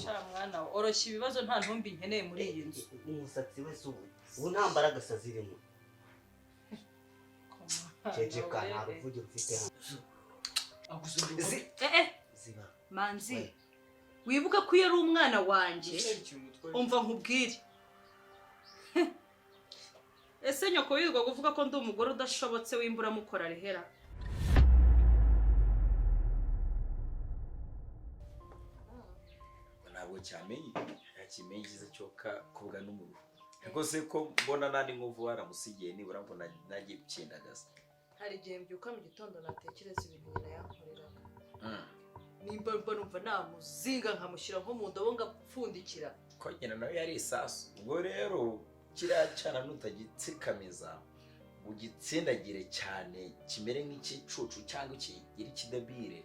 Sha mwana we, oroshya ibibazo, nta ntumbi nkeneye muri iyi nzu. Umusatsi wese ubu nta mbaraga zirimo. Ceceka, nta ruvugiro ufite hano. Eh eh. Ziba. Manzi, We. wibuke ko iyo ari umwana wanjye. Umva nkubwire, ese nyoko wirirwa kuvuga ko ndi umugore udashobotse w'imburamukora rehera? Ntabwo cyamenye, yakimenye icyiza cyo kubwa n'umuruho. Ariko se ko mbona nandi nkovu waramusigiye, nibura mbona nagiye gukindagaza. Hari igihe mbyuka mu gitondo natekereza ibintu nyina yankoreraga, nimba mba numva namuzinga nkamushyira nko mu ndobo ngapfundikira. Ko nyina nawe yari isasu. Ubwo rero kiriya cyana nutagitsikamiza, ugitsindagire cyane kimere nk'ikicucu cyangwa kigira ikidebire,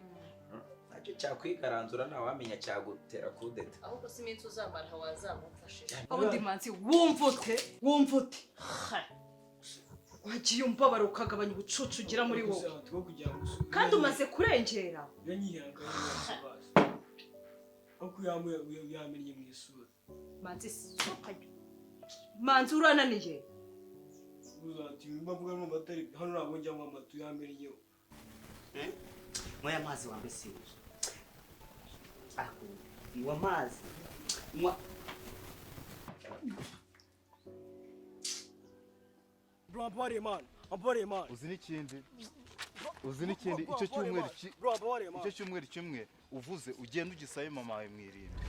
nacyo cyakwigaranzura, ntawamenya cyagutera kudeta. Ahubwo si iminsi uzamara wazamumfashije. Ubundi Manzi, wumva ute? Wumva ute? Ha! Wagiye umbabara ukagabanya ubucucu ugira muri wowe, kandi umaze kurengera. Yamennye mu isura. Manzi, sohoka. Manzi, urananiye. Mbavuga numva atari hano, ntabwo njya nywa amata yamennyeho. Nywa aya mazi wambe sibuze. Nywa amazi. Nywa. Bro, ambabariye man, ambabariye man. Uzi n'ikindi? Uzi n'ikindi? Icyo cyumweru Bro, ambabariye man. Icyo cyumweru kimwe uvuze, ugenda ugisabe mama wawe mwirinde.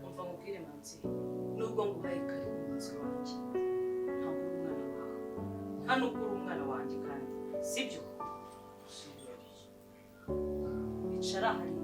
Umva nkubwire Manzi, nubwo nguhaye kare mu nzu wanjye, ntabwo uri umwana wawe, nta nubwo uri umwana wanjye kandi, sibyo? Icara hariya.